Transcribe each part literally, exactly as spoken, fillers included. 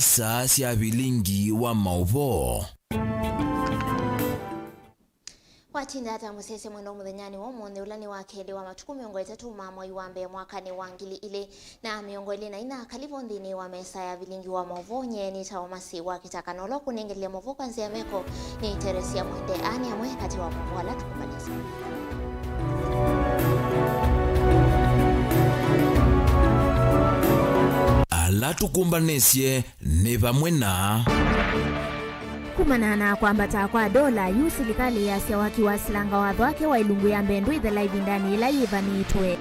Saa sya vilingi wa maũvoo. Watinda ata mũsyaĩĩsya mwendwa mũthenyanĩ wa ũmũnthĩ, ũla nĩ wa kelĩ wa matukũ mĩongo ĩtatũ ma mwei wa mbee mwakanĩ wa ngili ilĩ na mĩongo ĩlĩ na ina? Kalivu nthĩnĩ wa mesa ya vilingi wa maũvoo. Nyie nĩtawa Masi wa Kĩtaka, na ũla ũkũnengelelya maũvoo kwa nzĩa ya meko nĩ Teresia Mwende. Aa nĩ amwe katĩ wa maũvoo ala tũkũmbanĩsye. Ala tũkũmbanĩsye nĩ vamwe na. Kumana na kwambata kwa ndola, yu silikalĩ yasya waki wa silanga watho wake wa ilungu ya mbee ndwĩthela ĩvindanĩ yĩla yĩvanĩtwe.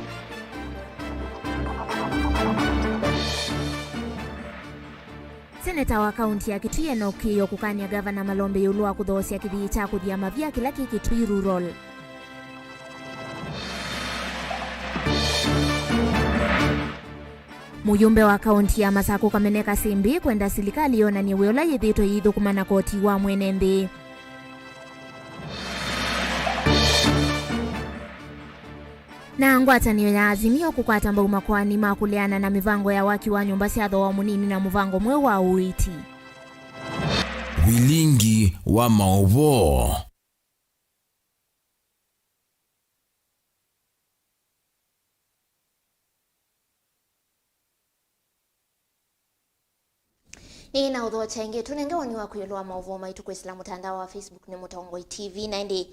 Seneta wa kaunti ya Kitui Enock Kĩĩo kũkany'a ngavana Malombe ĩũlũ wa kũthoosya kĩthii kya kũthia mavia kĩla kĩ Kitui Rural. Mũyumbe wa kaunti ya Masakũ Kamene Kasimbi kwenda silikalĩ yonany'e wĩa ũla yĩthĩĩtwe ĩithũkũma na koti wa mwene nthĩ. Na ngwatanĩo ya Azimio kũkwata mbau makoani ma kũleana na mĩvango ya waki wa nyũmba sya thooa mũnini na mũvango mweũ wa ũiiti. Vilingi wa maũvoo. Nĩ na ũthokya ĩngĩ, tũnenge woni waku ĩũlũ wa maũvoo maitũ kwĩsĩla mũtandao wa Facebook nĩ Mũtongoi T V. Na ĩndĩ,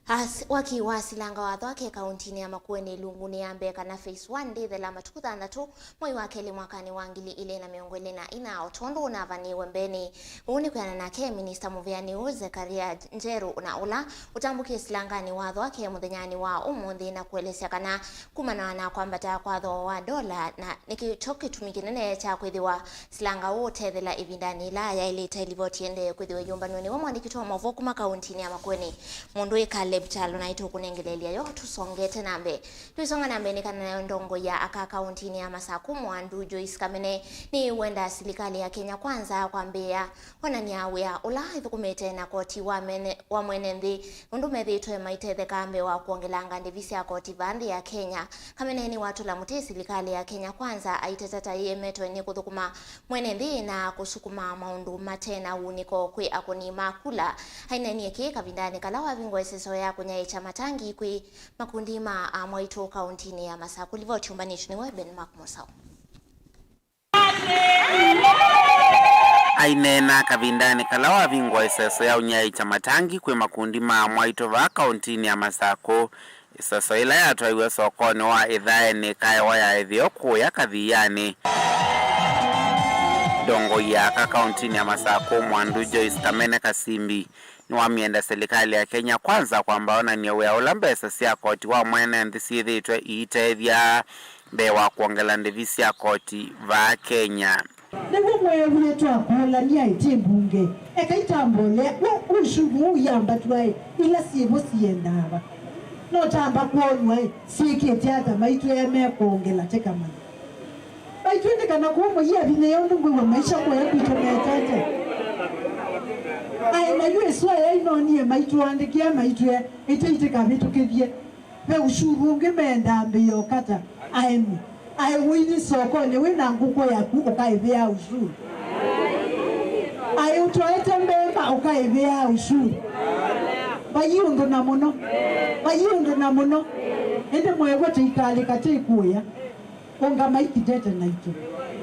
as-, waki wa silanga watho wake kauntinĩ ya Makueni ilungunĩ ya mbee kana phase one ndĩthela matukũ thanthatũ mwei wa kelĩ mwakanĩ wa ngili ilĩ na mĩongo ĩlĩ na ina, o tondũ ũnavaniwe mbeenĩ. Ũu nĩ kwĩana nake minista mũvĩanĩu Zekaria Njeru, na ũla ũtambũkie silanganĩ watho wake mũthenyanĩ wa ũmũnthĩ na kũelesya kana kumana na kwambata kwa thooa wa ndola, na nĩkyo kĩtumi kĩnene kya kwĩthĩwa silanga ũũ ũtethela ĩvindanĩ yĩla yaĩlĩte. Livoti ĩendee kwĩthĩwa ĩyũmbanw'a nĩwe mwandĩki witũ wa maũvoo kuma kauntinĩ ya Makueni, mũndũ wĩ Caleb Kyalo, na nĩtũkũnengeleelya yo tũsongete na mbee. Tũisonga na mbee, nĩ kana nayo ndongoi ya aka kauntinĩ ya Masakũ Mwandu Joyce Kamene nĩwenda silikalĩ ya Kenya Kwanza kwambĩĩa kwonany'a wĩa ũla ĩthũkũmĩte na koti wa mene, wa mwene nthĩ, ũndũ methĩĩtwe maitetheka mbee wa kwongelanga ndĩvi sya koti vaa nthĩ ya Kenya. Kamene nĩwatũla mũtĩ silikalĩ ya Kenya Kwanza aiteta ta ĩemetwe nĩ kũthũkũma mwene nthĩ na kũsukuma maũndũ mate na uunĩko kwĩ akũni ma kula. Ainenie kĩĩ kavindanĩ kala wavingwa ĩseso ya kũnyaĩĩkya matangi kwĩ makundi ma amwaitũ kauntinĩ ya Masakũ. Livoti ũmbanĩtw'e nĩwe Ben Mark Mũsaũ. Aineena kavindanĩ kala wavingwa ĩseso ya ũnyaĩĩkya matangi kwĩ makundi ma amwaitũ vaa kauntinĩ ya Masakũ, ĩseso ĩla yatwaiwe sokonĩ wa Ĩthaenĩ, ĩkaewa ya ĩtheo kũũya Kathianĩ. Ndongoi ya aka kauntinĩ ya Masakũ Mwandu Joyce Kamene Kasimbi nĩwamyenda silikalĩ ya Kenya Kwanza kwamba onany'e wĩa ũla mbesa sya koti wa mwene nthĩ syĩthĩĩtwe iitethya mbee wa kwongela ndĩvi sya koti vaa Kenya. Nĩw'o mweewie twakũlany'a ĩtĩ mbunge, ekai tambolea, we ũshuru ũũ yambatw'a ĩ, ila syĩvo siendaa va? No tamba kwonw'a ĩ, syĩkĩte ata maitũ e mekwongela tĩkamanya? Maitũ ĩndĩ kana kũũ mũyĩavinyĩĩa ũndũ ngwĩw'a maisha kũya kwitũ metete. Aĩ na yu ĩsua yainonie maitũ andĩkĩa maitũ e, ĩtĩ itĩkavĩtũkĩthye. Ve ushuru ũngĩ meendaa mbĩo kata aeni. Aĩ ũithi sokonĩ wĩ na ngũkũ yaku ũkaĩvĩaa ushuru. Aĩ ũtwaĩte mbemba ũkaĩvĩaa ushuru. Vai ũndũ na mũno. Vai ũndũ na mũno. Ĩndĩ mweew'a tĩikalĩka tĩkũya. Ũngamai kĩtete naitũ.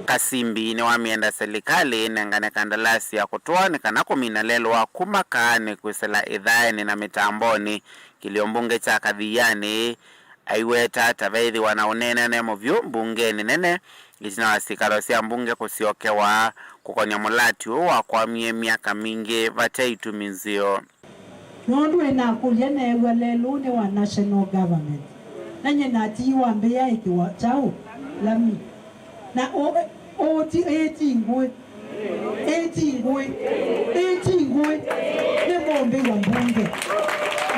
Kasimbi nĩwamyenda silikalĩ ĩnengane kandalasi ya kũtũa nĩ kana kũmina lelũ wa kuma kaanĩ kwĩsĩla ĩthaenĩ na mĩtambonĩ. Kĩlio mbunge kya Kathianĩ aiweta ta veĩthĩwa na ũneenane mũvyũ mbungenĩ nene, ĩtina wa sikalo sya mbunge kũsyokewa kũkonya mũlati ũũ wakwamie myaka mingĩ vate itumi nzeo. Nũndũ ĩnakũlya neew'a lelũ nĩ wa national government, na nyie natiiwa mbĩa ĩkĩwa kyaũ? Lami. Na ũ-, ũti-, ĩti ngũĩ. Ĩti ngũĩ. Ĩti ngũĩ. Nĩ mũmbĩwa mbunge.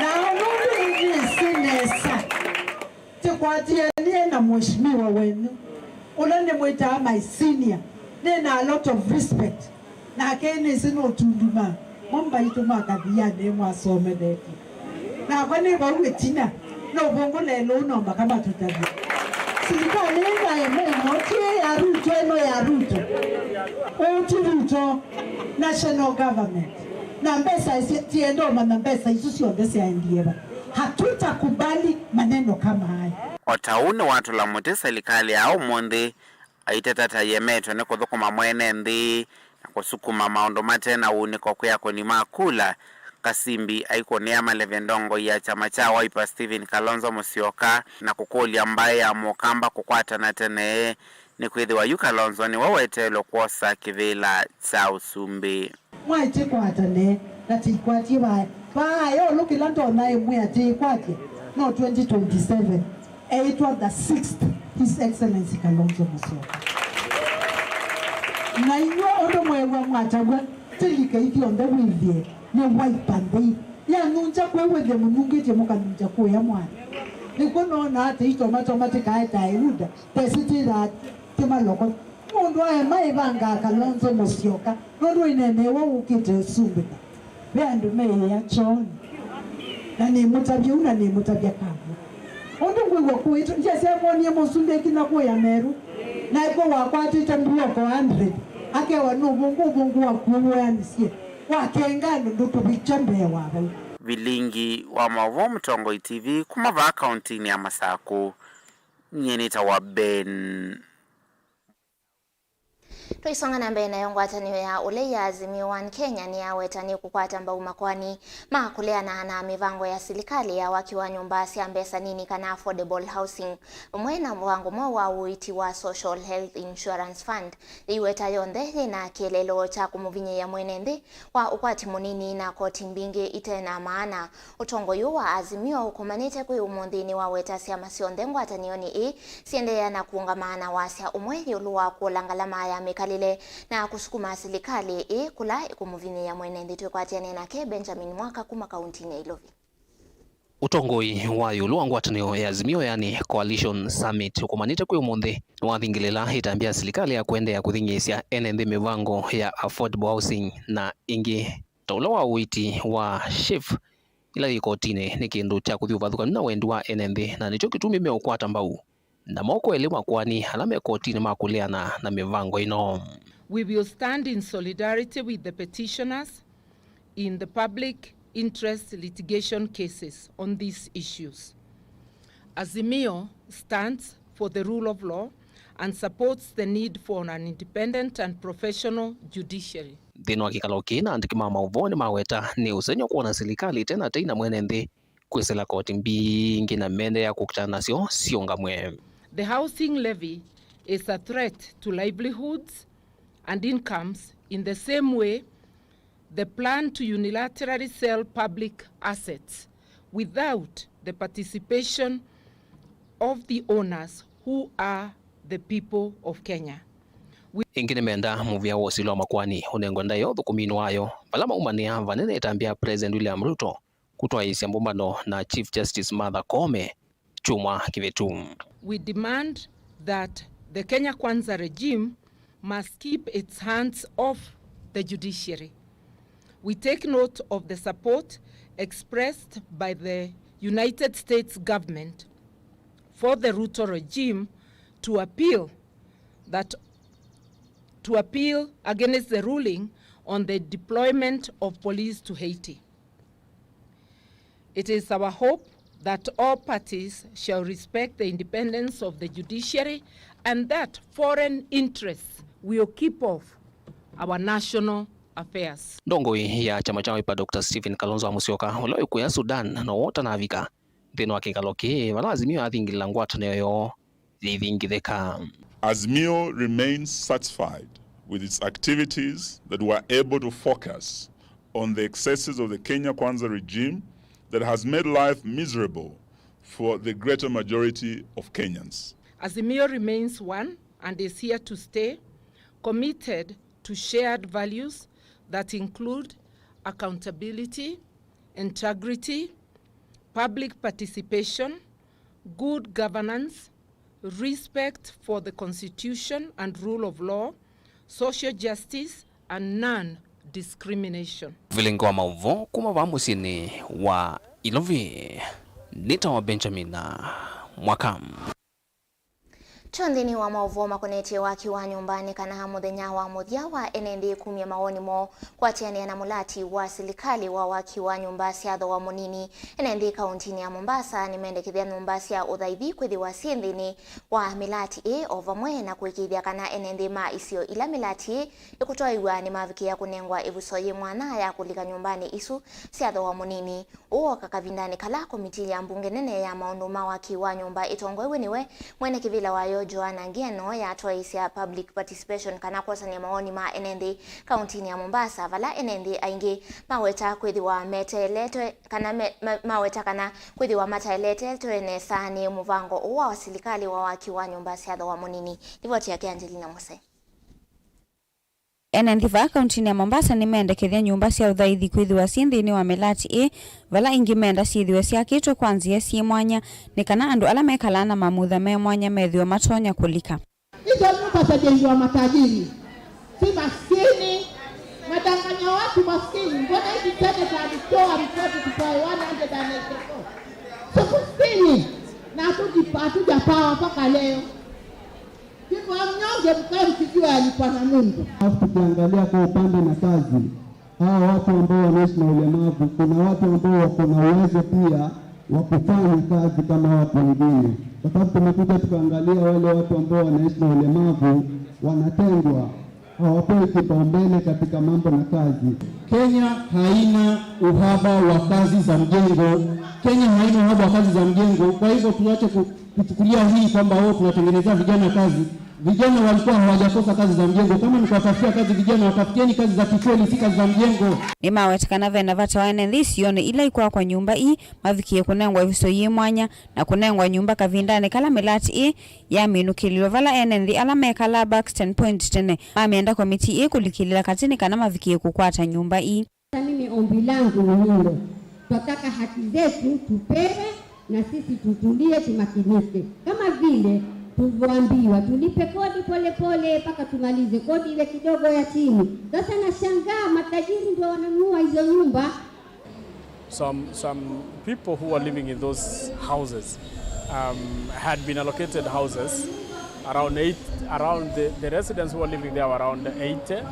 Na nũndũ nĩnĩsĩ nesa, tĩkwatianie na mheshimiwa wenyu, ũla nĩmwĩtaa my senior, nĩ na a lot of respect. Nake nĩsĩ nũtunduma mo mbaitũ ma Kathianĩ mwasomethetye. Nakwa nĩ vau ĩtina, no vũngũ lelũ no maka matũtavye. Silikalĩ ĩno ĩno ti ya Ruto, ĩno ya Ruto. Ũũ ti Ruto, national government. Na mbesa ici, tienda ũmanya mbesa isu syonthe syaendie va. Hatutakubali maneno kama haya. O ta ũu nĩwatũla mũtĩ silikalĩ ya ũmũnthĩ aiteta ta yemetwe nĩ kũthũkũma mwene nthĩ na kũsukuma maũndũ mate na ũunĩko kwĩ akũni ma kula. Kasimbi aikũnĩa maleve ndongoi ya kyama kya Wiper Stephen Kalonzo Musyoka na kũkũlya mbaĩ ya Mũkamba kũkwatana tene, nĩkwĩthĩwa yu Kalonzo nĩwe weteelwe kwosa kĩvĩla kya ũsumbĩ. Mwaĩ tĩkwatane na tĩikwatye vaa, vaa yolo kĩla ndonya ĩmwĩa tĩikwatye no twenty twenty-seven. Eĩtwa the sixth, His Excellency Kalonzo Musyoka. Na inyw'ĩ ũndũ mwew'a mwatavw'a, tĩlika ithyonthe wĩthĩe nĩ Wiper nthĩ. Yanunja kwĩ wĩthĩe mũnungĩtye mũkanunja kũya mwana. Nĩkw'o noonaa tĩitomatoma tĩkaetae Yuda, tesĩ tĩthaa tĩmaloko. Mũndũ aema ĩvangaa Kalonzo Musyoka, nũndũ ĩneeneewa ũkĩte ũsumbĩka. Ve andũ meĩĩa kyoonĩ, na nĩmũtavya ũu, na nĩmũtavya kavũ. Ũndũ ngwĩw'a kũĩtũ, ndyasya mwonie mũsumbĩ kĩna kũya Meru, na ĩkw'o wakwatĩte mbuoko hundred, akewa nũvũngũ, ũvũngũ waku ũwĩanĩsye, wakenga andũ ndũkũvikya mbee wa vau. Vilingi wa maũvoo Mũtongoi T V kuma vaa kauntinĩ ya Masakũ, nyie nĩtawa Ben. Tũisonga na mbee, nayo ngwatanĩo ya ũlei ya Azimio One Kenya nĩyaweta nĩkũkwata mbau makoani ma kũleana na mĩvango ya silikalĩ ya waki wa nyũmba sya mbesa nini kana affordable housing, vamwe na mũvango mweũ wa ũiiti wa Social Health Insurance Fund. Yĩiweta yonthe yĩna kĩeleelo kya kũmũvinyĩĩa mwene nthĩ wa ũkwati mũnini na koti mbingĩ ite na maana. Ũtongoi ũũ wa Azimio ũkomanĩte kwĩ ũmũnthĩ nĩwaweta syama syonthe ngwatanĩonĩ ĩĩ siendeea na kũũngama na wasya ũmwe ĩũlũ wa kũola ngalama ya mĩkalĩle na kũsukuma silikalĩ ĩĩ kũla ĩkũmũvinyĩĩa mwene nthĩ. Twĩkwatĩane nake Benjamin Mwaka kuma kauntinĩ ya Ilovi. Ũtongoi wa ĩũlũ wa ngwatanĩo ya Azimio, yani Coalition Summit, ũkomanĩte kwĩ ũmũnthĩ nĩwathingĩlĩla ĩtambya ya silikalĩ ya kũendeea kũthing'ĩĩsya ene nthĩ mĩvango ya affordable housing na ĩngĩ ta ũla wa ũiiti wa SHIF ĩla yĩ kotinĩ nĩ kĩndũ kya kũthi ũvathũkany'o na wendi wa ene nthĩ, na nĩkyo kĩtumi meũkwata mbau na moko elĩ makoani ala me kotinĩ ma kũleana na mĩvango ĩno. We will stand in solidarity with the petitioners in the public interest litigation cases on these issues. Azimio stands for the rule of law and supports the need for an independent and professional judiciary. Nthĩnĩ wa kĩkalo kĩĩ, na andĩki ma maũvoo nĩmaweta nĩ ũsengy'o kwona silikalĩ ĩte na tei na mwene nthĩ kwĩsĩla koti mbingĩ na meendeea kũkitana nasyo siũngamwe. The housing levy is a threat to livelihoods and incomes in the same way the plan to unilaterally sell public assets without the participation of the owners who are the people of Kenya. Ĩngĩ nĩmenda mũvĩa wa ũsili wa makoani ũnengwe ndaĩa ũthũkũminĩ wayo vala maumanĩa vanene ĩtambya ya President William Ruto kũtwaĩĩsya mbũmbano na Chief Justice Martha Koome kyumwa kĩvĩtu. We demand that the Kenya Kwanza regime must keep its hands off the judiciary. We take note of the support expressed by the United States government for the Ruto regime to appeal that, to appeal against the ruling on the deployment of police to Haiti. It is our hope that all parties shall respect the independence of the judiciary and that foreign interests will keep off our national affairs. Ndongoi ya kyama kya Wiper, Doctor Stephen Kalonzo wa Musyoka, ũla wĩ kũya Sudan, no ũtanavika nthĩnĩ wa kĩkalo kĩĩ vala Azimio yathingĩlĩla ngwatanĩo yoo yĩthingithĩka. Azimio remains satisfied with its activities that were able to focus on the excesses of the Kenya Kwanza regime that has made life miserable for the greater majority of Kenyans. Azimio remains one and is here to stay, committed to shared values that include accountability, integrity, public participation, good governance, respect for the constitution and rule of law, social justice, and non-discrimination. Vilingi wa maũvoo kuma vaa mũsyĩnĩ wa Ilovi, nĩtawa Benjamin Mwaka. Tũ nthĩnĩ wa maũvoo makonetye waki wa nyũmba, nĩ kana mũthenya wa mũthya wa ene nthĩ kumya mawoni moo kũatĩanĩa na mũlati wa silikalĩ wa waki wa nyũmba sya thooa mũnini. Ene nthĩ kauntinĩ ya Mombasa nĩmendekethya nyũmba sya ũthaithi kwĩthĩwa syĩ nthĩnĩ wa mĩlati ĩĩ, o vamwe na kũĩkĩĩthya kana ene nthĩ ma isio ila mĩlati ĩĩ ĩkũtwaĩwa nĩmavikĩĩa kũnengwa ĩvuso yĩ mwanya ya kũlika nyũmbanĩ isu sya thooa mũnini. Ũũ woka kavindanĩ kala komitii ya mbunge nene ya maũndũ ma waki wa nyũmba ĩtongoew'e nĩwe mwene kĩvĩla wayo Joanna Ngieno yatwaĩĩsya public participation kana kwosany'a mawoni ma ene nthĩ kauntinĩ ya Mombasa, vala ene nthĩ aingĩ maweta kwĩthĩwa meteeletwe kana me, ma, maweta kana kwĩthĩwa mataeletetwe nesa nĩ mũvango ũũ wa silikalĩ wa waki wa nyũmba sya thooa mũnini. Livoti yake Angelina Muse. Ene nthĩ vaa kauntinĩ ya Mombasa nĩmendekethya nyũmba sya ũthaithi kwĩthĩwa syĩ nthĩnĩ wa mĩlati ĩĩ, vala ingĩ menda syĩthĩwe syakĩtwe kwa nzĩa syĩ mwanya, nĩ kana andũ ala mekalaa na mamutha me mwanya methĩwe matonya kũlika. Hizo nyumba za jengo wa matajiri, si maskini. Madanganya watu maskini. Mbona hizi seneta alitoa ripoti tutoe one hundred and eighty-four? Si maskini. Na hatujipa-, hatujapawa mpaka leo. Hivyo wanyonge mkae mkijua yalipwa na Mungu. Alafu tukiangalia kwa upande na kazi, hawa watu ambao wanaishi na ulemavu, kuna watu ambao wako na uwezo pia wa kufanya kazi kama watu wengine, kwa sababu tumekuja tukaangalia wale watu ambao wanaishi na ulemavu wanatengwa, hawapewi kipaumbele katika mambo na kazi. Kenya haina uhaba wa kazi za mjengo. Kenya haina uhaba wa kazi za mjengo. Kwa hivyo tuache ku-, kuchukulia hii kwamba, oh, tunatengenezea vijana kazi. Vijana walikuwa hawajakosa kazi za mjengo. Kama ni kuwatafutia kazi vijana, watafutieni kazi za kikweli, si kazi za mjengo. Nĩmaweta kana vena vata wa ene nthĩ isionĩ ila ikwakwa nyũmba ii mavikĩe kũnengwa ĩvuso yĩ mwanya na kũnengwa nyũmba kavindanĩ kala mĩlati ĩĩ yaminũkĩlilwe, vala ene nthĩ ala mekalaa Buxton Point tene mamenda komitii ĩĩ kũlikĩlĩla katĩ nĩ kana mavikĩe kũkwata nyũmba ii. Sasa mimi ombi langu ni hilo, twataka haki zetu tupewe, na sisi tutulie, tumakinike, kama vile tulivyoambiwa tulipe kodi polepole mpaka tumalize kodi ile kidogo ya chini. Sasa nashangaa matajiri ndio wananunua hizo nyumba. Some, some people who were living in those houses, um, had been allocated houses, around eight, around the, the residents who were living there were around eighty,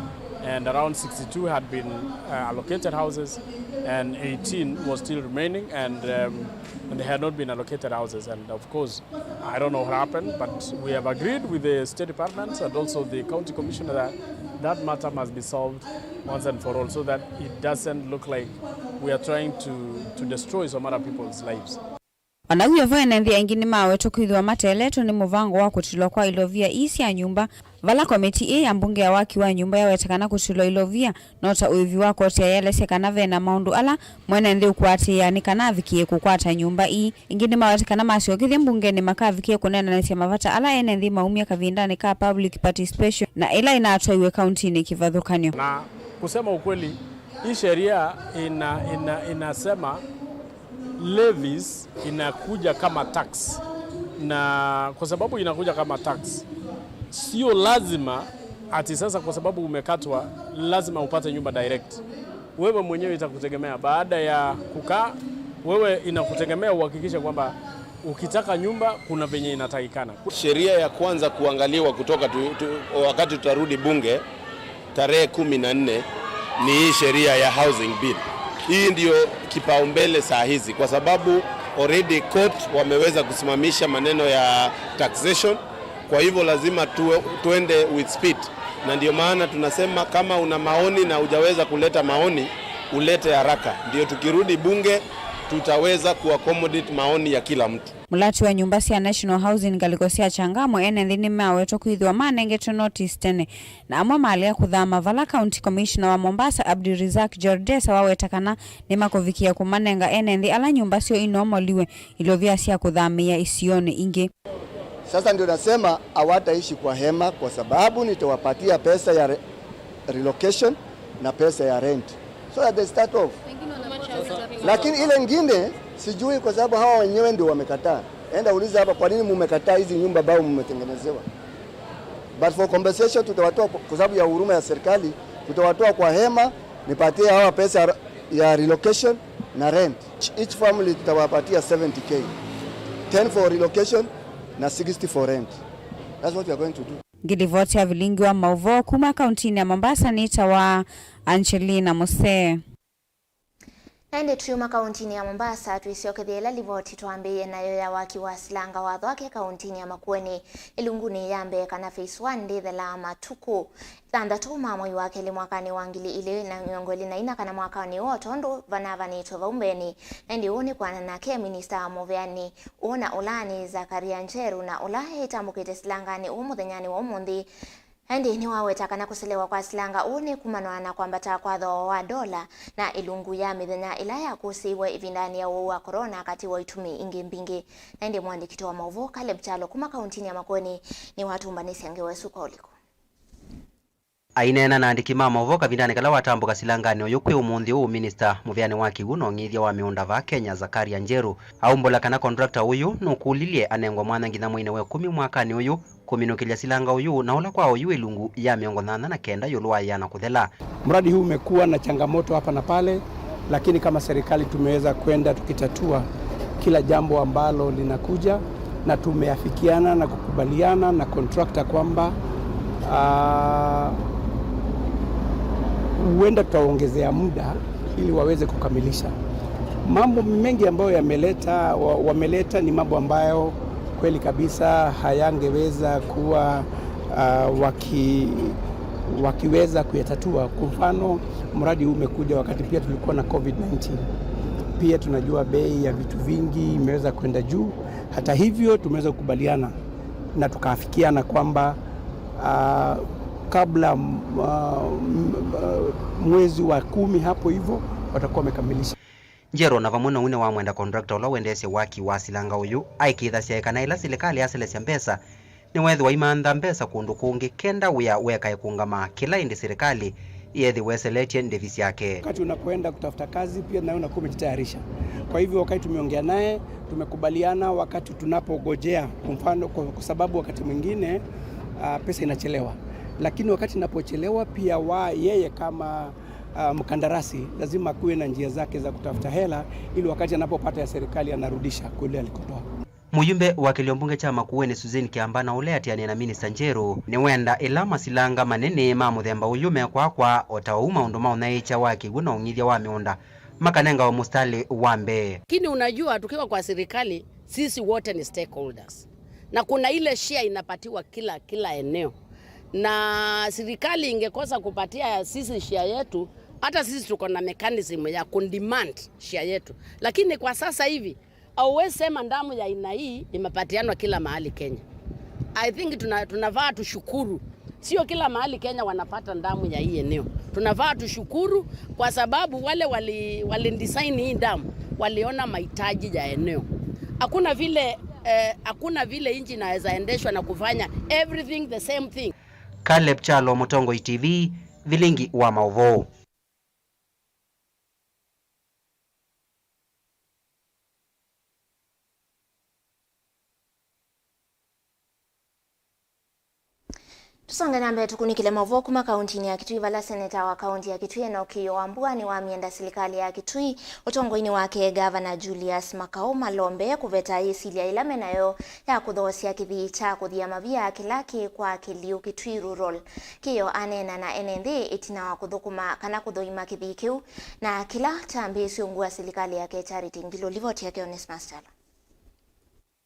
and around sixty-two had been, uh, allocated houses, and eighteen was still remaining, and, um, and they had not been allocated houses. And of course, I don't know what happened, but we have agreed with the State Department and also the County Commissioner that that matter must be solved once and for all, so that it doesn't look like we are trying to, to destroy some other people's lives. O na wĩ o vo, ene nthĩ aingĩ nĩmawetwe kwĩthĩwa mateeletwe nĩ mũvango wa kũtilwa kwa ilovia ii sya nyũmba, vala komitii ĩĩ ya mbunge ya waki wa nyũmba yaweta kana kũtilwa ilovia no ta ũĩvi wa koti ya yelesya kana ve na maũndũ ala mwene nthĩ ũkũatĩĩaa nĩ kana avikĩe kũkwata nyũmba ii. Ĩngĩ nĩmaweta kana masyokethya mbungenĩ makavikĩe kũneenanĩsya mavata ala ene nthĩ maumya kavindanĩ ka public participation na ĩla ĩnatwaiwe kauntinĩ kĩvathũkany'o. Na kusema ukweli, hii sheria ina, ina, inasema levies inakuja kama tax, na kwa sababu inakuja kama tax, sio lazima ati sasa kwa sababu umekatwa lazima upate nyumba direct. Wewe mwenyewe itakutegemea, baada ya kukaa, wewe inakutegemea uhakikishe kwamba ukitaka nyumba kuna venye inatakikana. Sheria ya kwanza kuangaliwa kutoka tu, tu, wakati tutarudi bunge, tarehe kumi na nne ni hii sheria ya housing bill. Hii ndio kipaumbele saa hizi, kwa sababu already court wameweza kusimamisha maneno ya taxation. Kwa hivyo lazima tuwe, tuende with speed, na ndio maana tunasema kama una maoni na hujaweza kuleta maoni, ulete haraka, ndio tukirudi bunge tutaweza kuaccommodate maoni ya kila mtu. Mũlati wa nyũmba sya National Housing ngalĩko sya Changamwe, ene nthĩ nĩmawetwe kwĩthĩwa manengetwe notice tene, na amwe malea kũthama, vala County Commissioner wa Mombasa, Abdirizak Jordesa, waweta kana nĩmakũvikĩa kũmanenga ene nthĩ ala nyũmba syoo inomoliwe ilovia sya kũthamĩĩa isionĩ ingĩ. Sasa ndio nasema hawataishi kwa hema kwa sababu nitawapatia pesa ya re-, relocation na pesa ya rent. So that they start off. Lakini ile ingine sijui kwa sababu hawa wenyewe ndio wamekataa. Enda uliza hapa kwa nini mumekataa hizi nyumba ambao mumetengenezewa. But for compensation tutawatoa kwa, kwa sababu ya huruma ya serikali, tutawatoa kwa hema, nipatie hawa pesa ya relocation na rent. Each family tutawapatia seventy K. Ten for relocation na sixty for rent. That's what we are going to do. Ngĩlivoti ya vilingi wa maũvoo kuma kauntinĩ ya Mombasa nĩtawa Angelina Musee. Na ĩndĩ tuuma kauntinĩ ya Mombasa, twĩsyokethya ĩla livoti twambĩĩe nayo ya waki wa silanga wa Thwake kauntinĩ ya Makueni. Ĩlungunĩ ya mbee kana phase one ndĩthelaa matukũ thanthatũ ma mwei wa kelĩ mwakanĩ wa ngili ilĩ na mĩongo ĩlĩ na ina kana mwakanĩ ũũ o tondũ vanavanĩtwe vau mbeenĩ. Na ĩndĩ ũũ nĩ kũanana nake minista mũveani ũũ na ũla nĩ Zakaria Njeru, na ũla ĩtambũkĩte silanganĩ ũũ mũthenyanĩ wa ũmũnthĩ. Ĩndĩ nĩwaweta kana kũselewa kwa silanga ũũ nĩ kumanwa na kwambata kwa thooa wa ndola na ĩlungu ya mĩthenya ĩla yakũsĩiwe ĩvindanĩ ya ũwau wa corona katĩ wa itumi ingĩ mbingĩ. Na ĩndĩ mũandĩki witũ wa maũvoo Caleb Kyalo kuma kauntinĩ ya Makueni nĩwatũmbanĩsya ngewa ĩsu kwa ũliku. Aineena na andĩki ma maũvoo kavindanĩ kala watambũka silanganĩ ũyũ kwĩ ũmũnthĩ ũũ, minista mũveanĩ wa kĩw'ũ na ũng'ithya wa mĩũnda vaa Kenya, Zakaria Njeru, aumbũla kana contractor ũyũ nũkũlilye anengwe mwanya nginya mweinĩ wa ĩkũmi mwakanĩ ũyũ kũminũkĩlya silanga ũyũ, na ũla kwa oyu ĩlungu ya mĩongo nyanya na kenda ĩũlũ wa yĩana kũthela. Mradi huu umekuwa na changamoto hapa na pale, lakini kama serikali tumeweza kwenda tukitatua kila jambo ambalo linakuja, na tumeafikiana na kukubaliana na contractor kwamba, ah, huenda tutaongezea muda ili waweze kukamilisha. Mambo mengi ambayo yameleta, wa-, wameleta ni mambo ambayo kweli kabisa hayangeweza kuwa, ah, waki-, wakiweza kuyatatua. Kwa mfano, mradi huu umekuja wakati pia tulikuwa na covid nineteen. Pia tunajua bei ya vitu vingi imeweza kwenda juu. Hata hivyo, tumeweza kukubaliana na tukaafikiana kwamba, ah, kabla, ah, m-, ah, mwezi wa kumi hapo hivyo watakuwa wamekamilisha. Njeru na vamwe na ũu nĩwamwenda contractor ũla wendeesye waki wa silanga ũyũ aĩkĩĩthasya kana ĩla silikalĩ yaselesya mbesa, nĩweethĩwa imantha mbesa kũndũ kũngĩ kenda wĩa wekae kũngama kĩla ĩndĩ silikalĩ ĩethĩwe ĩseletye ndĩvi syake. Wakati unapoenda kutafuta kazi pia nawe unakuwa umejitayarisha. Kwa hivyo wakati tumeongea naye, tumekubaliana wakati tunapogojea, kwa mfano, kwa, kwa sababu wakati mwingine, ah, pesa inachelewa. Lakini wakati inapochelewa pia wa yeye kama ah, mkandarasi lazima akuwe na njia zake za kutafuta hela ili wakati anapopata ya serikali anarudisha kule alikotoa. Mũyumbe wa kĩlio mbunge kya Makueni Susan Kiamba na ũla eatĩanĩe na minista Njeru nĩwenda ĩla masilanga manene ma mũthemba ũyũ mekwakwa o ta ũu maũndũ ma ũnyaĩĩkya wa kĩw'ũ na ũng'ithya wa mĩũnda makanengawa mũsitalĩ wa mbee. Lakini unajua, tukiwa kwa serikali, sisi wote ni stakeholders. Na kuna ile share inapatiwa kila, kila eneo. Na serikali ingekosa kupatia sisi share yetu, hata sisi tuko na mechanism ya kudemand share yetu. Lakini kwa sasa hivi, hauwezi sema damu ya aina hii imepatianwa kila mahali Kenya. I think tuna-, tunafaa tushukuru. Sio kila mahali Kenya wanapata damu ya hii eneo. Tunafaa tushukuru kwa sababu wale wali-, wali design hii damu, waliona mahitaji ya eneo. Hakuna vile, eh, hakuna vile nchi inaweza endeshwa na kufanya everything the same thing. Caleb Kyalo, Mũtongoi T V, vilingi wa maũvoo. Tũsonge na mbee tũkunĩkĩle maũvoo kuma kauntinĩ ya Kitui, vala seneta wa kaunti ya Kitui Enock Kĩĩo Wambua nĩwamyenda silikalĩ ya Kitui ũtongoinĩ wake Gavana Julius Makau malombe kũveta yĩsilya ĩla menayo ya kũthoosya kĩthii kya kũthia mavia kĩla kĩ kwa kĩliu Kitui Rural. Kĩĩo aneena na ene nthĩ ĩtina wa kũthũkũma kana kũthũima kĩthii kĩu na kĩla kyambĩĩsye ungu wa silikalĩ yake Charity Ngilu. Livoti yake Onesmus Kyalo.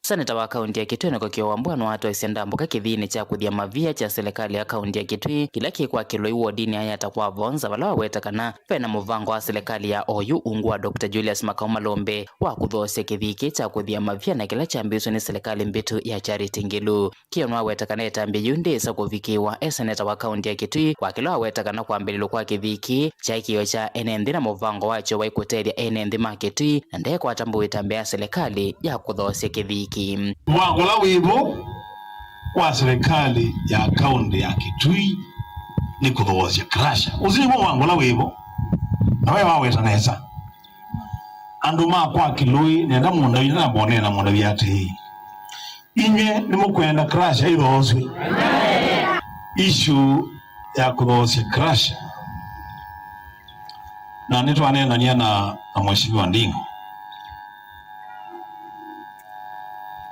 Seneta wa kaunti ya Kitui Enock Kĩĩo Wambua nĩwatwaisye ndambũka kĩthiinĩ kya kũthia mavia kya silikalĩ ya kaunti ya Kitui kĩla kĩ kwa Kĩlũi wodinĩ ya Yatta kwa Vonza, vala waweta kana ve na mũvango wa silikalĩ ya oyu ungu wa Doctor Julius Makau Malombe wa kũthoosya kĩthii kĩĩ kya kũthia mavia na kĩla kyambĩĩswe nĩ silikalĩ mbĩtu ya Charity Ngilu. Kĩĩo nĩwaweta kana ĩtambya yĩu ndĩĩsa kũvikĩĩwa e seneta wa kaunti ya Kitui, kwa kĩla waweta kana kwambĩlĩlw'a kwa kĩthii kĩĩ kyaĩ kĩĩo kya ene nthĩ na mũvango wakyo waĩ kũtethya ene nthĩ ma Kitui, na ndekwata mbũĩ ĩtambya ya silikalĩ ya kũthoosya kĩthii kĩĩ. Mũvango ũla wĩ vo kwa silikalĩ ya kaunti ya Kitui nĩ kũthoosya crusher. Ũsu nĩw'o mũvango ũla wĩ vo, na we waweta nesa. Andũ ma kwa Kĩlũi, nenda mũndavye, nenda mbonee na mũndavye atĩĩ, inyw'ĩ nĩmũkwenda crusher ĩthoosw'e? Issue ya kũthoosya crusher, na nĩtwaneenany'a na, na Mheshimiwa Nding'o.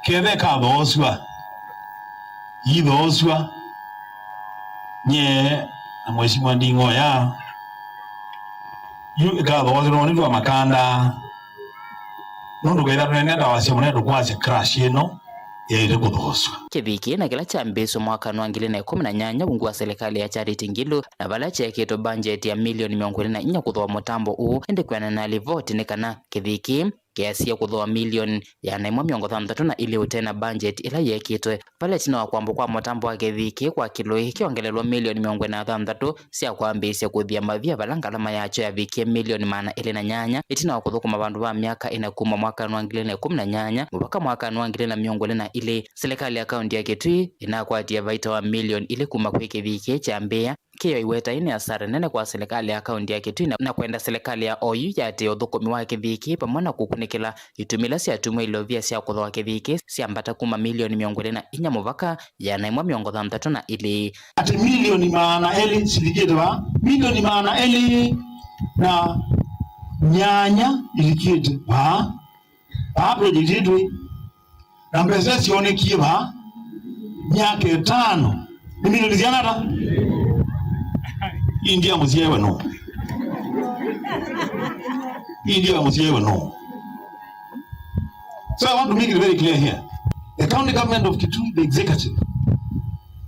Ketha ĩkathoosw'a, Yĩthoosw'a nyie na Mheshimiwa Nding'oya, yu ĩkathooserwa nĩ twa makanda, nũndũ kethĩwa tũneenea ta wasya mũnene tũkwasya crash ĩno yaĩle kũthoosw'a. Kĩthii kĩĩ na kĩla kyambĩĩswe mwakanĩ wa ngili na ĩkũmi na nyanya ungu wa silikalĩ ya Charity Ngilu, na vala kyekĩtwe mbanjeti ya milioni mĩongo ĩlĩ na inya kũthooa mũtambo ũũ, ĩndĩ kwĩanana na livoti nĩ kana kĩthii kĩĩ kĩasya kũthooa milioni ĩana ĩmwe mĩongo thanthatũ na ilĩ ũte na mbanjeti ĩla yekĩtwe. Vala ĩtina wa kwambwa kwa mũtambo wa kĩthii kĩĩ kwa kĩlũĩ kĩongelelwa milioni mĩongo ĩna na thanthatũ sya kwambĩĩsya kũthia mavia vala ngalama yakyo yavikie milioni maana elĩ na nyanya ĩtina wa kũthũkũma vandũ va myaka ĩna kuma mwakanĩ wa ngili na ĩkũmi na nyanya mũvaka mwakanĩ wa ngili na mĩongo ĩlĩ na ilĩ. Silikalĩ ya kaunti ya Kitui ĩnakwatie vaita wa milioni ilĩ kuma kwĩ kĩthii kĩĩ kyambĩĩa. Kĩyo iweta ĩĩ nĩ asara nene kwa silikalĩ ya kaunti ya Kitui na, na kwenda silikalĩ ya oyu yatĩĩa ũthũkũmi wa kĩthii kĩĩ vamwe na kũkunĩkĩla itumi ila syatumie ilovia sya kũthooa kĩthii kĩĩ syambata kuma milioni mĩongo ĩlĩ na inya mũvaka ĩana ĩmwe mĩongo thanthatũ na ilĩ. Atĩ milioni maana elĩ silikĩte vaa, milioni maana elĩ na nyanya ilikĩte vaa, vaa project ĩtũ ĩ. Na mbesa syonekie vaa myaka ĩtano nĩ milioni siana ata? India mũsyaĩwe no. India mũsyaĩwe no. So I want to make it very clear here. The county government of Kitui, the executive,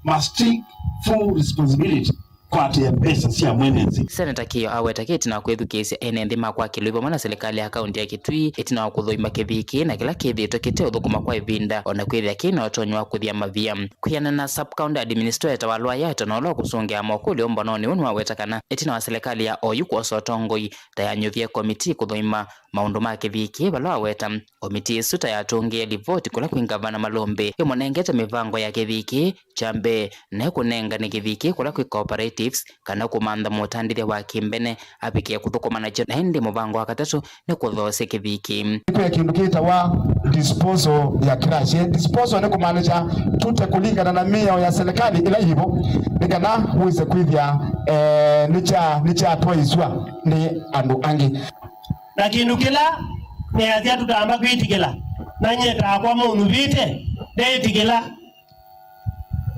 must take full responsibility kwatĩa mbesa sya mwene nthĩ. Seneta Kĩyo aweta kĩ ĩtina wa kwĩthukĩĩsya ene nthĩ ma kwa Kĩlũĩ vamwe na silikalĩ ya kaunti ya Kitui ĩtina wa kũthũima kĩthii kĩĩ na kĩla kĩthĩĩtwe kĩte ũthũkũma kwa ĩvinda, o na kwĩthĩa kĩ na ũtonyi wa kũthia mavia. Kwĩanana na sub-county administrator wa Lwaya Eto na ũla ũkũsũngĩa mokũlyo mbanonĩ ũũ nĩwaweta kana ĩtina wa silikalĩ ya oyu kwosa ũtongoi ta yanyuvie komitii kũthũima maũndũ ma kĩthii kĩĩ vala waweta komitii ĩsu ta yatũngĩe livoti kũla kwĩ ngavana Malombe ĩmũnengete mĩvango ya kĩthii kĩĩ kya mbee, na ĩkũnengane kĩthii kĩĩ kũla kwĩ cooperatives kana kũmantha mũtandĩthya wa kĩmbene avikĩe kũthũkũma nakyo, na ĩndĩ mũvango wa katatũ nĩ kũthoosya kĩthii kĩĩ. Kwĩ kĩndũ kĩtawa disposal ya crash. Eh, disposal nĩ kũmaanisha tute kũlingana na mĩao ya serikali ĩla ĩvo, nĩ kana wĩse kwĩthĩa, eh, nĩ kya, nĩ kyatwaĩsw'a nĩ andũ angĩ. Na kĩndũ kĩla nĩasya tũtamba kwĩtĩkĩla, na nyie takwa mũnuvĩte ndeetĩkĩla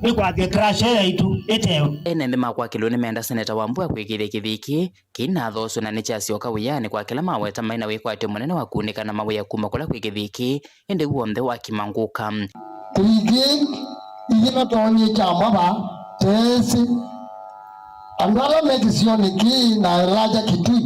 nĩ kwatya crash ĩyo yaitũ ĩtewe. Ene nthĩ ma kwa Kĩlũĩ nĩmenda Seneta Wambua kwĩkĩĩthya kĩthii kĩĩ kĩinathoosw'a na nĩkyasyoka wĩanĩ kwa kĩla maweta maĩ na wĩkwatyo mũnene wa kũunĩka na mawĩa kuma kũla kwĩ kĩthii kĩĩ, ĩndĩ w'onthe wakima ngũka. Kĩthii kĩĩ ithyĩ no twonyie kyamwa vaa, teesĩ. Andũ ala me kĩsionĩ kĩĩ na Larger Kitui,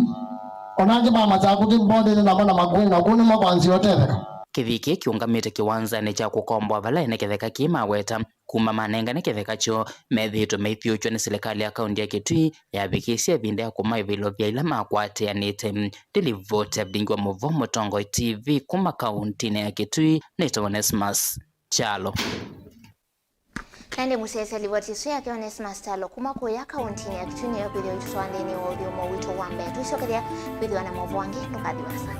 o na angĩ ma Masakũ tũmbonete namo na Makueni, na kũu nĩmo kwanzĩe ũtetheka. Kĩthii kĩĩ kĩũngamĩte kĩwanzanĩ kya kũkomboa vala ene kĩtheka kĩĩ maweta kuma manengane kĩtheka kyoo, methĩĩtwe maithyũũkw'a nĩ silikalĩ ya kaunti ya Kitui yavikĩĩsye ĩvinda ya kũmaĩva ilovia ila makwatĩanĩte. Ndĩlivoti ya Vingi wa Mũvoo, Mũtongoi T V, kuma kauntinĩ ya Kitui, nĩtawa Onesmus Kyalo. Na ĩndĩ mũsyaĩĩsya livoti ĩsu yake Onesmus Kyalo kuma kũya kauntinĩ ya Kitui nĩyo kwĩthĩwa ĩtũtwaa nthĩnĩ wa ũthyomo witũ wa mbee. Tũisyokethya kwĩthĩwa na maũvoo angĩ, ndũkathi vaasa.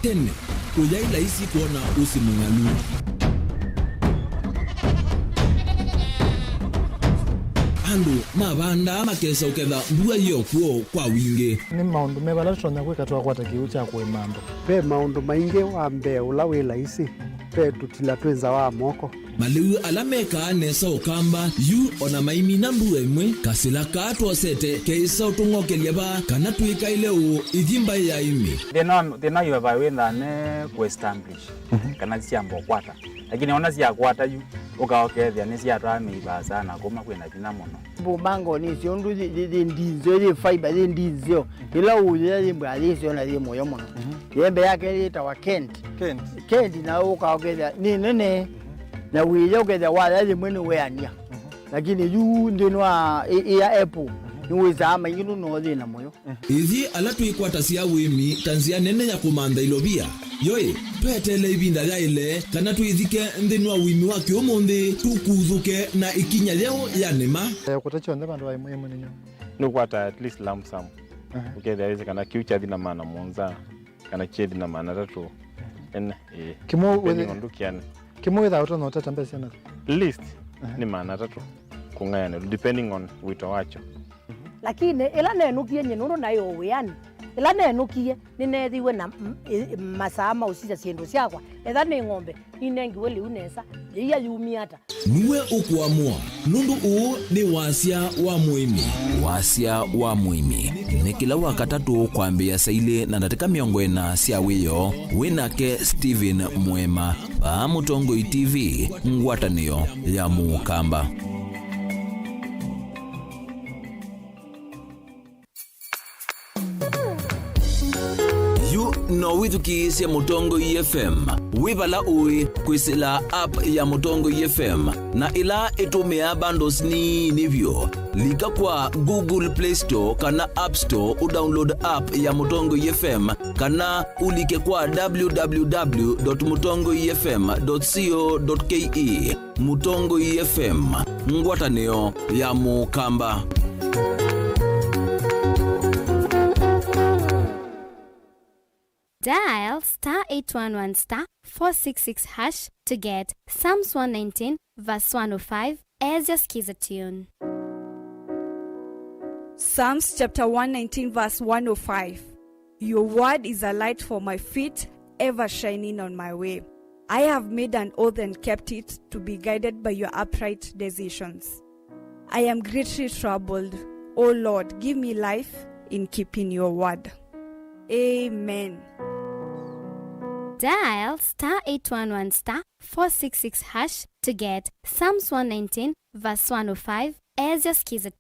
Tene, kũyaĩ laisi kwona ũsĩ mũng'alu. Andũ mavandaa makesa ũketha mbua yĩ o kw'o kwa wingĩ. Nĩ maũndũ meva ala tũtonya kwĩka twakwata kĩw'ũ kya kũĩma andũ? Ve maũndũ maingĩ. Wa mbee ũla wĩ laisi, ve tũtila twĩ nza wa moko. Malĩu ala mekaa nesa Ũkamba yu o na maimina mbua ĩmwe, kasĩla kaa twosete keĩsa ũtũng'okelya vaa kana twĩkaĩle ũũ ithi mbaĩ ya ĩmĩ. Thĩna, thĩna yu eva wĩ nthane kũ establish, mhm, kana syamba ũkwata. Lakini ona syakwata yu, ũka ũkethĩa nĩsyatwaa mĩi vaasa na kuma kwĩna vinya mũno. Mbũmango nĩ syo ũndũ yĩ, yĩ, yĩ ndinzeo, yĩ fiber, yĩ ndinzeo. Ĩla ũyĩa yĩ mbũya yĩ syo na yĩ mũyo mũno. Mhm. Yembe yake yĩtawa Kent. Kent. Kent na ũka ũkethĩa nĩ nene. Mhm. Na wĩya ũkethĩa waya yĩmwe nĩ weania. Mhm. Lakini yu nthĩnĩ wa ĩ, ĩ ya apple, mhm, nĩ wĩsaa maingĩ nũno thĩna mũyo. Ĩthi ala twĩkwatasya ũĩmi ta nzĩa nene ya kũmantha ilovia. Yoĩ, tweteele ĩvinda yaĩle kana twĩthike nthĩnĩ wa ũĩmi wa kĩũmũnthĩ, tũkuthũke na ĩkinya yeũ ya nĩma. Eh, kũta kyonthe vandũ va ĩmwe ĩmwe nĩ nyoo. Nĩ ũkwata at least lump sum. Aha. Ũkethĩa wĩsĩ kana kĩu kyathi na maana mũonza, kana kyethi na maana atatũ. Ene, ĩĩ. Kĩmwe depending wĩthĩ-, on ndũkĩane. Kĩmwe wĩthaa ũtonya ũtata mbesa syana? Least, aha, nĩ maana atatũ kũng'ayanĩlwa, depending on wĩto wakyo. Mhm. Lakini ĩla nenũkie nyie, nũndũ naĩ o wĩanĩ, ĩla nenũkie, nĩneethĩiwe na m-, ĩ-, masaa ma ũsisya syĩndũ syakwa. Etha nĩ ng'ombe, ninengiwe lĩu nesa, yĩia yumie ata? Nue ũkũamũa, nũndũ ũũ nĩ Wasya wa Mũĩmi. Wasya wa Mũĩmi nĩ kĩla Wakatatũ kwambĩĩa saa ilĩ na ndatĩka mĩongo ĩna sya wĩoo, wĩ nake Stephen Mũema, vaa Mũtongoi T V, ngwatanĩo ya Mũkamba. Yu no wĩthukĩĩsye Mũtongoi F M wĩ vala ũĩ kwĩsĩla app ya Mũtongoi F M, na ĩla ĩtũmĩaa bundles nini vyũ. Lika kwa Google Play Store kana App Store ũdownload app ya Mũtongoi F M, kana ũlike kwa w w w dot mũtongoi f m dot co dot k e. Mũtongoi F M, ngwatanĩo ya Mũkamba. Dial star eight one one star four six six hash to get Psalms one nineteen verse one oh five as your Skiza tune. Psalms chapter one nineteen verse one oh five. Your word is a light for my feet, ever shining on my way. I have made an oath and kept it, to be guided by your upright decisions. I am greatly troubled. O Lord, give me life in keeping your word. Amen. Dial star eight one one star four six six hash to get Psalms one nineteen verse one oh five as your Skiza.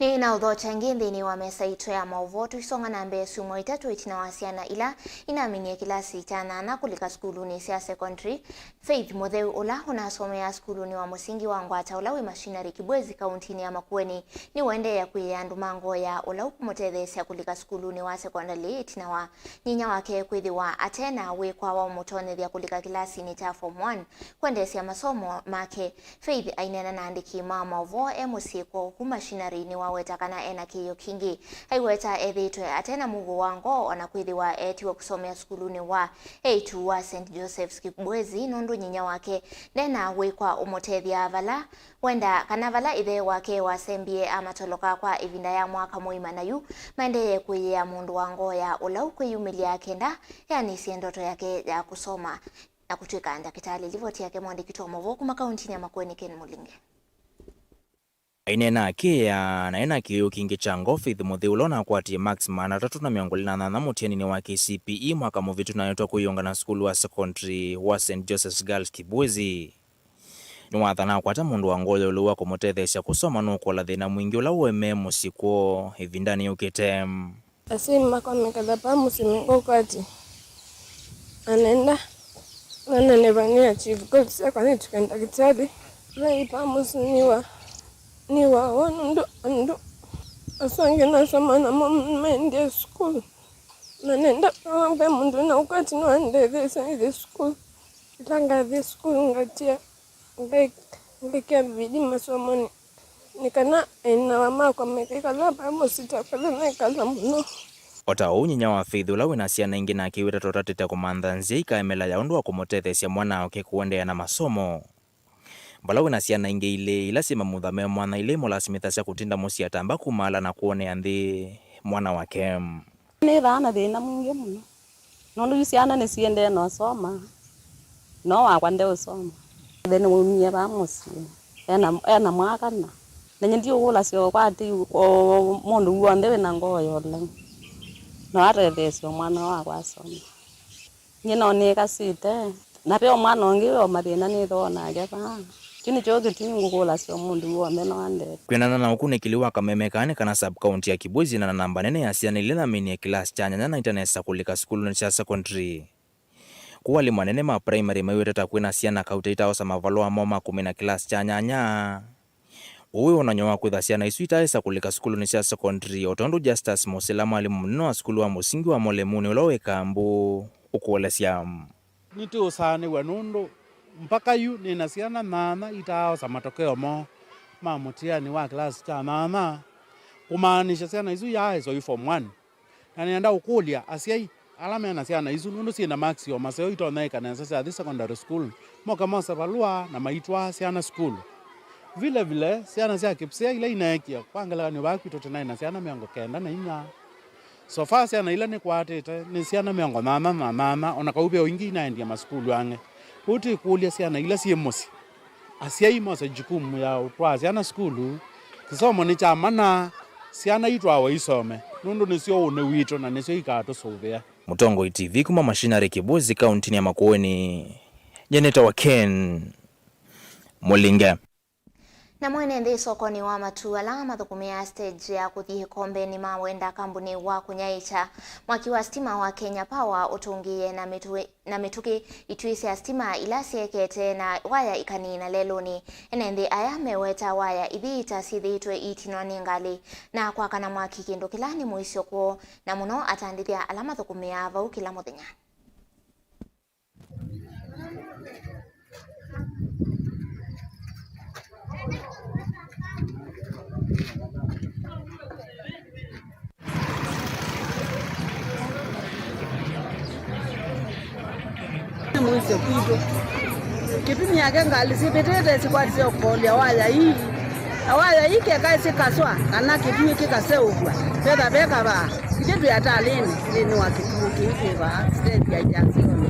Nĩ na ũthokya ĩngĩ nthĩnĩ wa mesa itũ ya maũvoo, tũisonga na mbee syumwa itatũ ĩtina wa syana ila inaminie kĩlasi kya nyanya kũlika sukulunĩ sya secondary. Faith Mũtheu, ũla ũnasomeaa sukulunĩ wa mũsingi wa Ngwata ũla wĩ Machinery Kibwezi, kauntinĩ ya Makueni, nĩũendeea kwĩĩa andũ ma Ngoya ũla ũkũmũtetheesya kũlika sukulunĩ wa sekondalĩ ĩtina wa nyinya wake kwĩthĩwa ate na wĩkwa wa ũmũtonyethya kũlika kĩlasinĩ kya form one. Kwendeesya masomo make, Faith aineena na aandĩki ma maũvoo e mũsyĩ kwoo ku Machinery, nĩwaweta kana e na kĩĩo kingĩ. Aiweta ethĩĩtwe ate na mũuo wa ngoo, o na kwĩthĩwa eetiwe kũsomea sukulunĩ wa eĩtu wa Saint Joseph's Kibwezi, nũndũ nyinya wake nde na wĩkwa ũmũtethya vala wenda, kana vala ĩthe wake wasembie amatoloka kwa ĩvinda ya mwaka mũima, na yu maendeee kwĩyĩa mũndũ wa Ngoya ũla ũkwĩyumĩlya kenda eanĩsye ndoto yake ya kũsoma na kũtw'ĩka ndakĩtalĩ. Livoti yake mwandĩki wa maũvoo kuma kauntinĩ ya Makueni, Ken Mũlinge. Aineena akĩĩa, na ena kĩĩo kingĩ kya ngoo, Faith Mũtheu, ũla ũnakwatie marks maana atatũ na mĩongo ĩlĩ na nyanya mũtianinĩ wa K C P E mwaka mũvĩtu, na aetwa kwĩyũnga na sukulu wa secondary wa Saint Joseph's Girls Kibwezi. Nĩwathana akwata mũndũ wa Ngoya ũlũ wa kũmũtetheesya kũsoma nũkũola thĩna mwingĩ ũla ũemee mũsyĩ kwoo ĩvindanĩ yũkĩte. Asyai makwa mekala paa mũsyĩ mĩkoko ati anenda naneneva nĩ achieve goals syakwa nĩtw'ĩke ndakĩtalĩ. Naĩ paa mũsyĩ nĩwa nĩwa wa nũndũ andũ asu angĩ nasoma namo maendie sukulu. Na nenda ve mũndũ na ũkwati no andetheesya nĩthi sukulu. Ĩla ngathi sukulu ngatia ngai- ngaikĩa bidii masomonĩ. Nĩ kana ĩnawa makwa mekĩkala vaa mũsyĩ ta vala naĩkala mũno. O ta ũu, nyinya wa Faith, ũla wĩna syana ingĩ, nake wĩtata ũtatĩte kũmantha nzĩa ikaemela ya ũndũ wa kũmũtetheesya mwana wake kũendeea na masomo. Vala wĩna syana ingĩ ilĩ, ila syĩ mamutha me mwanya, ila imũlasimĩthasya kũtinda mũsyĩ atamba kumaala na kwonea nthĩ mwana wake. Nĩthaa na thĩna mwingĩ mũno. Nũndũ yu syana nĩsiendee na ũsoma, no wakwa ndeũsoma. Ĩthe nĩwaumie vaa mũsyĩ ena, ena mwaka na, na nyie ndiũkũlasya ũkwati o mũndũ w'onthe wĩna ngoo ya ũlau, no atetheesye o mwana wakwa asome. Nyie no nĩkasĩte, na ve o mwana ũngĩ wĩ o mathĩna nĩthoo nake vaa. Kyu nĩkyo kĩtumi ngũkũlasya o mũndũ w'onthe no andete. Kwĩanana na ũkunĩkĩli wa kameme kaa, nĩ kana sub-county ya Kibwezi ĩna na namba nene ya syana ila inaminie kĩlasi kya nyanya na itanesa kũlika sukulunĩ sya secondary. Kwoou alimũ anene ma primary maiweta ta kwĩna syana kauta itaaosa mavalũa moo ma kũmina kĩlasi kya nyanya. Ũũ wĩ wonany'o wa kwĩtha syana isu itaaĩsa kũlika sukulunĩ sya secondary, o tondũ Justus Mũsila, mwalimũ mũnene wa sukulu wa mũsingi wa Mũlemũnĩ ũla wĩ Kambũ, ũkũelesya. Nĩtũũsaanĩw'a nũndũ mpaka yu nĩ na syana nyanya itaaosa matokeo moo ma mũtiani wa kĩlasi kya nyanya, kũmaanisha syana isu yaaĩswa yu form one. Na nĩenda ũkũlya asyai Ala me na syana isu, nũndũ syĩ na maksi o maseo, itonya ĩka nesa syathi secondary school, moka mose valũa na maitwaa syana sukulu. Vile vile, syana sya Kĩpsea ila ineekie, kwa ngelekany'o, vaa kwitũ tũnaĩ na syana mĩongo kenda na inya. So far, syana ila nĩkwatĩte nĩ syana mĩongo nyanya na nyanya, o na kau ve o ingĩ inaendie masukulu angĩ. Kwoou twĩkũlya syana ila syĩ mũsyĩ. Asyai mose jukumu ya ũtwaa syana sukulu. Kĩsomo nĩ kya mana, syana itwawe isome, nũndũ nĩsyo ũnĩ witũ na nĩsyo ikatũsũvĩa. Mũtongoi T V kuma Machinery Kĩbũzi, kauntinĩ ya Makueni, nyenetawa Ken Mũlinge. Namo ene nthĩ sokonĩ wa matu ala mathũkũmĩaa stage ya kũthi ĩkombe nĩmawenda kambunĩ wa kũnyaĩĩkya mwaki wa sitima wa Kenya Power ũtũngĩĩe na mĩtũĩ na mĩtũkĩ, ituĩ sya sitima ila syekete na waya ikanina lelũnĩ. Ene nthĩ aya meweta waya ithi ta syĩthĩĩtwe iitinwa nĩ ngalĩ na kwakana mwaki, kĩndũ kĩla nĩ mũisyo kwoo, na mũno atandĩthya ala mathũkũmĩaa vau kĩla mũthenya. Nĩ mũisyo kwitũ. Kĩtumi yake ngalĩ syĩvĩtĩte sikwatĩsya ũkolya waya ii, na waya ii keka syĩkaswa kana kĩtumi kĩkaseũvw'a, vetha ve kavaa. Ithyĩ twĩ atalĩnĩ nthĩnĩ wa kĩtuo kĩu kĩ vaa, stage ya Ijazioni.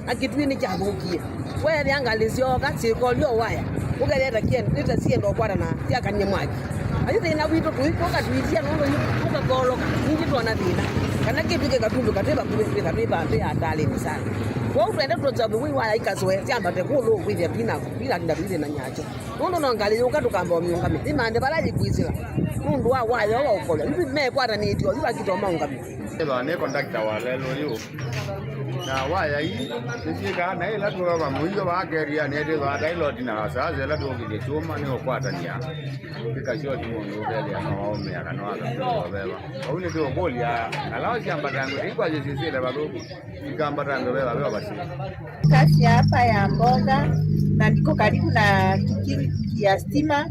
Na kĩtuo nĩkyathũkie. Weethĩa ngalĩ syooka syĩkolya o waya, ũkethĩa ta kĩen-, nĩ ta syenda ũkwatana syakany'e mwaki. Na yu thĩna witũ tũikũka tũitia nũndũ yu tũkakoloka, ningĩ twona thĩna. Kana kĩtu kĩkatumbĩka twĩ vakuvĩ kwĩtha twĩ va-, twĩ atalĩnĩ sana. Kwoou twende tũsove wĩ waya ikasũe syambate kũlũ kwĩthĩa twina, twinatinda tũithĩna nyakyo. Nũndũ no ngalĩ yũka tũkamba ũmĩũngamya. Nĩmanthe vala yĩkwĩsĩla nũndũ wa waya ũũ wa ũkolya. Yu mekwatanĩtye oyu vakita ũmaũngamya. Ĩthwa nĩ kondakta wa lelũ yu. Na waya ii nĩsyĩkaa na ĩla tũveva mũio vaa kerianĩ, ĩtĩthwaa ta ĩloti na wasasi ĩla tũkĩthye kyũma nĩ ũkwatany'a kĩkashoti mũndũ ũkethĩa no waũmĩa kana wakakũlwa veva. Vau nĩtũũkũlya ngalawa syambatangwe, ĩkwasyo syĩsĩte vathũku, ikambatangwe veva ve ovasi. Kazi hapa ya mboga na niko karibu na kikingi ya stima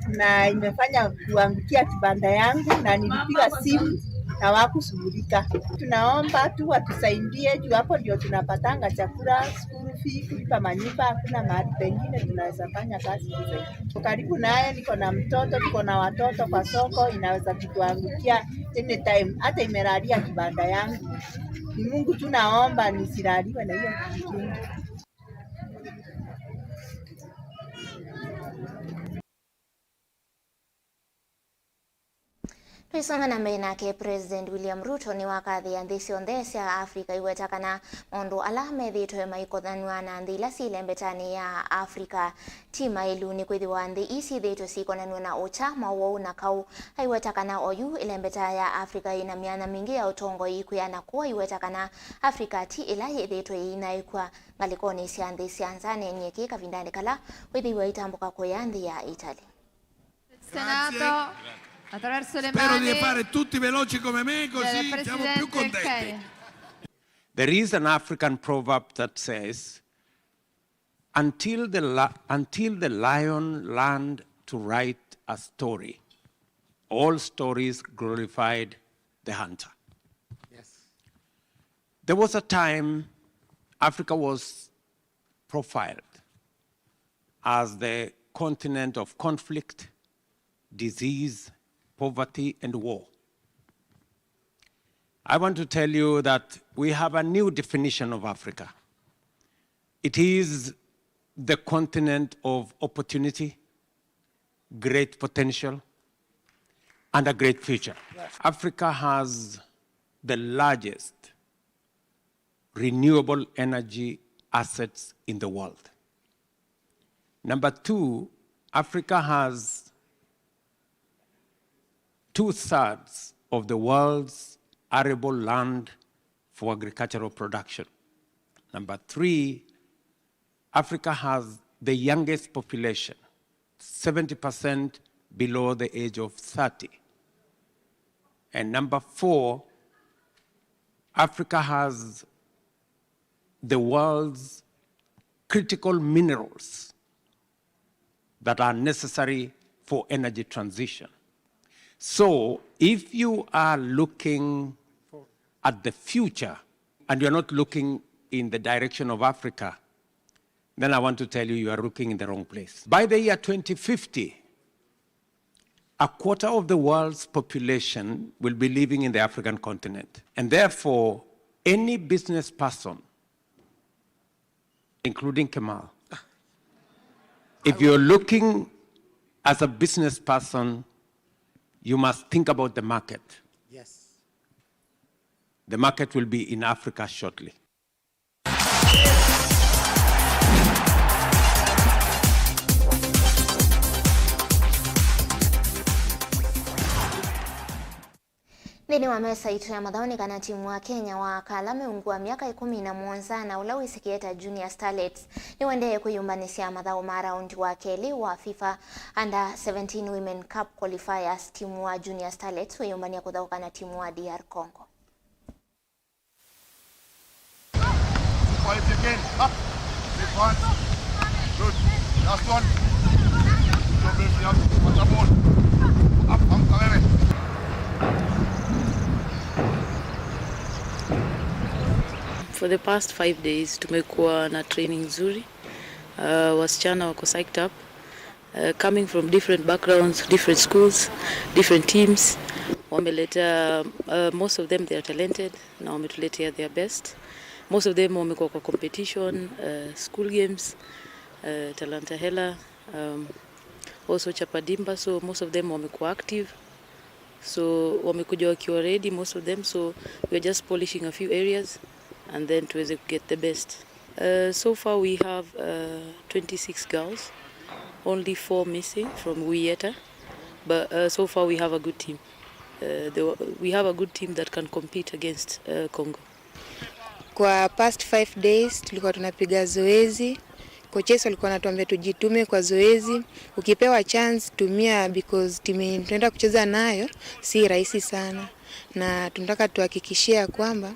na imefanya kuangukia kibanda yangu na nilipiga simu na wakushughulika. Tunaomba tu watusaidie juu hapo ndio tunapatanga chakula, school fee, kulipa manyumba, hakuna mahali pengine tunaweza fanya kazi zaidi. Karibu naye niko na mtoto, tuko na watoto kwa soko, inaweza kutuangukia anytime. Hata imelalia kibanda yangu. Ni Mungu tu naomba nisilaliwe na hiyo kitu. Tũisonga na mbee nake, President William Ruto nĩwakathĩĩa nthĩ syonthe sya Africa iweta kana maũndũ ala methĩĩtwe maikothanw'a na nthĩ ila syĩ ĩlembetanĩ ya Africa ti maĩlu, nĩkwĩthĩwa nthĩ ii syĩthĩĩtwe syĩkonanw'a na ũkya, maũwau na kaũ. Aiweta kana oyu ĩlembeta ya Africa yĩna myanya mingĩ ya ũtongoi kwĩana kũu, aiweta kana Africa ti ĩla yĩthĩĩtwe yĩinaĩkw'a ngalĩkonĩ sya nthĩ sya nza. Neenie kĩĩ kavindanĩ kala wĩthĩiwe aitambũka kũya nthĩ ya Italy. Senato, attraverso le mani del Presidente Cai. Spero di fare tutti veloci come me, così siamo più contenti. There is an African proverb that says, "Until the li-, until the lion learned to write a story, all stories glorified the hunter." Yes. There was a time Africa was profiled as the continent of conflict, disease, poverty, and war. I want to tell you that we have a new definition of Africa. It is the continent of opportunity, great potential, and a great future. Africa has the largest renewable energy assets in the world. Number two, Africa has two-thirds of the world's arable land for agricultural production. Number three, Africa has the youngest population, seventy percent below the age of thirty. And number four, Africa has the world's critical minerals that are necessary for energy transition. So, if you are looking at the future and you are not looking in the direction of Africa, then I want to tell you, you are looking in the wrong place. By the year twenty fifty, a quarter of the world's population will be living in the African continent. And therefore, any business person, including Kemal, if you're looking as a business person, you must think about the market. Yes. The market will be in Africa shortly. Nthĩnĩ wa mesa itũ ya mathaũ nĩ kana timu wa Kenya wa Akala meungu wa myaka ĩkũmi na mũonza na ũla wĩsĩkĩe ta Junior Starlets nĩũendee kwĩyũmbanĩsya mathaũ ma raundi wa kelĩ wa FIFA Under seventeen Women Cup Qualifiers. Timu wa Junior Starlets wĩyũmbany'a kũthaũka na timu wa D R Congo. Five again. Up. Big one. Good. Last one. Good job, baby. Up. Watch the ball. Up, amka wewe. For the past five days tumekuwa na training nzuri. Uh, wasichana wako psyched up. Uh, coming from different backgrounds, different schools, different teams, wameleta, uh, most of them they are talented na wametuletea their best. Most of them wamekuwa kwa competition, uh, school games, uh, Talanta Hela, um, also Chapadimba, so most of them wamekuwa active. So wamekuja wakiwa ready, most of them, so we are just polishing a few areas and then tuweze kuget the best. Uh, so far we have, uh, twenty-six girls, only four missing from Uyeta, but, uh, so far we have a good team. Uh, the, we have a good team that can compete against, uh, Congo. Kwa past five days tulikuwa tunapiga zoezi. Coaches walikuwa wanatuambia tujitume kwa zoezi. Ukipewa chance, tumia, because timu yenye tunaenda kucheza nayo si rahisi sana, na tunataka tuhakikishie ya kwamba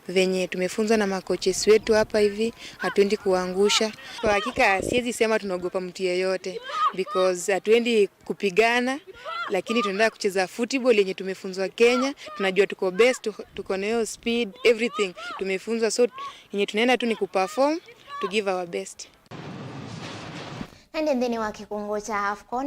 venye tumefunzwa na macoaches wetu hapa hivi, hatuendi kuangusha. Kwa hakika siwezi sema tunaogopa mtu yeyote, because hatuendi kupigana, lakini tunaenda kucheza football yenye tumefunzwa Kenya. Tunajua tuko best, tuko, tuko na hiyo speed, everything. Tumefunzwa, so yenye tunaenda tu ni kuperform, to give our best. Ende nthĩnĩ wa kĩkũngũ kya AFCON,